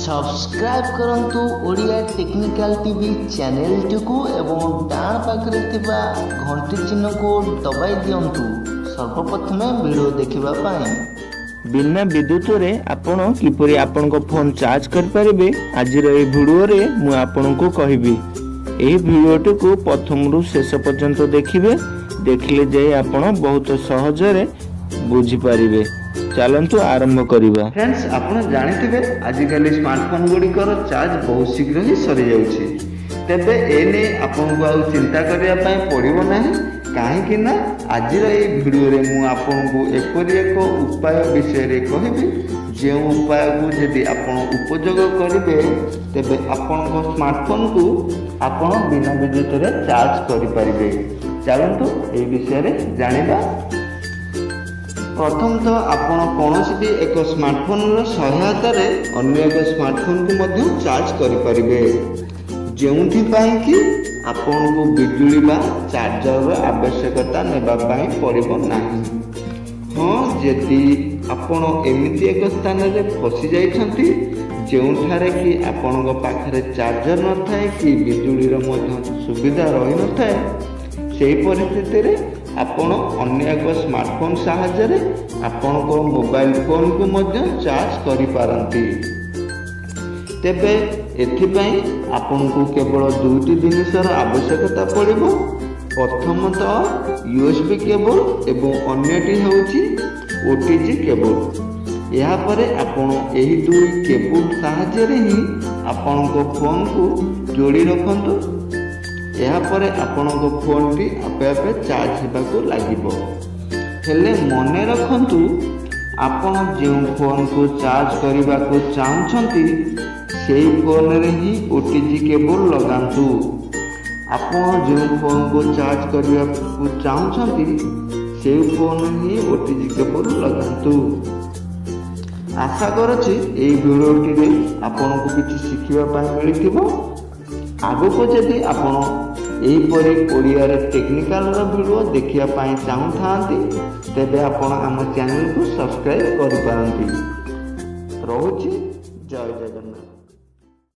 Subscribe କରନ୍ତୁ Odia technical TV ଚ୍ୟାନେଲଟିକୁ ଏବଂ ଡାହାଣ ପାଖରେ ଥିବା ଘଣ୍ଟି ଚିହ୍ନକୁ ଦବାଇ ଦିଅନ୍ତୁ ସର୍ବପ୍ରଥମେ ଭିଡ଼ିଓ ଦେଖିବା ପାଇଁ। ବିନା ବିଦ୍ୟୁତରେ ଆପଣ କିପରି ଆପଣଙ୍କ ଫୋନ୍ ଚାର୍ଜ କରିପାରିବେ, ଆଜିର ଏହି ଭିଡ଼ିଓରେ ମୁଁ ଆପଣଙ୍କୁ କହିବି। ଏହି ଭିଡ଼ିଓଟିକୁ ପ୍ରଥମରୁ ଶେଷ ପର୍ଯ୍ୟନ୍ତ ଦେଖିବେ। ଦେଖିଲେ ଯାଇ ଆପଣ ବହୁତ ସହଜରେ ବୁଝିପାରିବେ। ଚାଲନ୍ତୁ ଆରମ୍ଭ କରିବା। ଫ୍ରେଣ୍ଡସ୍, ଆପଣ ଜାଣିଥିବେ, ଆଜିକାଲି ସ୍ମାର୍ଟଫୋନ୍ ଗୁଡ଼ିକର ଚାର୍ଜ ବହୁତ ଶୀଘ୍ର ହିଁ ସରିଯାଉଛି। ତେବେ ଏ ନେଇ ଆପଣଙ୍କୁ ଆଉ ଚିନ୍ତା କରିବା ପାଇଁ ପଡ଼ିବ ନାହିଁ, କାହିଁକି ନା ଆଜିର ଏହି ଭିଡ଼ିଓରେ ମୁଁ ଆପଣଙ୍କୁ ଏପରି ଏକ ଉପାୟ ବିଷୟରେ କହିବି, ଯେଉଁ ଉପାୟକୁ ଯଦି ଆପଣ ଉପଯୋଗ କରିବେ, ତେବେ ଆପଣଙ୍କ ସ୍ମାର୍ଟଫୋନ୍କୁ ଆପଣ ବିନା ବିଦ୍ୟୁତରେ ଚାର୍ଜ କରିପାରିବେ। ଚାଲନ୍ତୁ ଏହି ବିଷୟରେ ଜାଣିବା। ପ୍ରଥମତଃ ଆପଣ କୌଣସି ବି ଏକ ସ୍ମାର୍ଟଫୋନ୍ର ସହାୟତାରେ ଅନ୍ୟ ଏକ ସ୍ମାର୍ଟଫୋନ୍କୁ ମଧ୍ୟ ଚାର୍ଜ କରିପାରିବେ, ଯେଉଁଥିପାଇଁ କି ଆପଣଙ୍କୁ ବିଜୁଳି ବା ଚାର୍ଜରର ଆବଶ୍ୟକତା ନେବା ପାଇଁ ପଡ଼ିବ ନାହିଁ। ହଁ, ଯଦି ଆପଣ ଏମିତି ଏକ ସ୍ଥାନରେ ଫସି ଯାଇଛନ୍ତି, ଯେଉଁଠାରେ କି ଆପଣଙ୍କ ପାଖରେ ଚାର୍ଜର ନଥାଏ କି ବିଜୁଳିର ମଧ୍ୟ ସୁବିଧା ରହିନଥାଏ, ସେହି ପରିସ୍ଥିତିରେ ଆପଣ ଅନ୍ୟ ଏକ ସ୍ମାର୍ଟଫୋନ୍ ସାହାଯ୍ୟରେ ଆପଣଙ୍କ ମୋବାଇଲ ଫୋନ୍କୁ ମଧ୍ୟ ଚାର୍ଜ କରିପାରନ୍ତି। ତେବେ ଏଥିପାଇଁ ଆପଣଙ୍କୁ କେବଳ ଦୁଇଟି ଜିନିଷର ଆବଶ୍ୟକତା ପଡ଼ିବ। ପ୍ରଥମତଃ ୟୁଏସବି କେବୁଲ୍ ଏବଂ ଅନ୍ୟଟି ହେଉଛି ଓଟିଜି କେବୁଲ୍। ଏହାପରେ ଆପଣ ଏହି ଦୁଇ କେବୁଲ୍ ସାହାଯ୍ୟରେ ହିଁ ଆପଣଙ୍କ ଫୋନ୍କୁ ଯୋଡ଼ି ରଖନ୍ତୁ। ଏହାପରେ ଆପଣଙ୍କ ଫୋନ୍ଟି ଆପେ ଆପେ ଚାର୍ଜ ହେବାକୁ ଲାଗିବ। ହେଲେ ମନେ ରଖନ୍ତୁ, ଆପଣ ଯେଉଁ ଫୋନ୍କୁ ଚାର୍ଜ କରିବାକୁ ଚାହୁଁଛନ୍ତି, ସେଇ ଫୋନ୍ରେ ହିଁ ଓଟିଜି କେବୁଲ୍ ଲଗାନ୍ତୁ। ଆପଣ ଯେଉଁ ଫୋନ୍କୁ ଚାର୍ଜ କରିବାକୁ ଚାହୁଁଛନ୍ତି, ସେଇ ଫୋନ୍ରେ ହିଁ ଓଟିଜି କେବୁଲ୍ ଲଗାନ୍ତୁ। ଆଶା କରୁଛି, ଏହି ଭିଡ଼ିଓଟିରେ ଆପଣଙ୍କୁ କିଛି ଶିଖିବା ପାଇଁ ମିଳିଥିବ। ଆଗକୁ ଯଦି ଆପଣ ଏହିପରି ଓଡ଼ିଆରେ ଟେକ୍ନିକାଲର ଭିଡ଼ିଓ ଦେଖିବା ପାଇଁ ଚାହୁଁଥାନ୍ତି, ତେବେ ଆପଣ ଆମ ଚ୍ୟାନେଲକୁ ସବସ୍କ୍ରାଇବ୍ କରିପାରନ୍ତି। ରହୁଛି, ଜୟ ଜଗନ୍ନାଥ।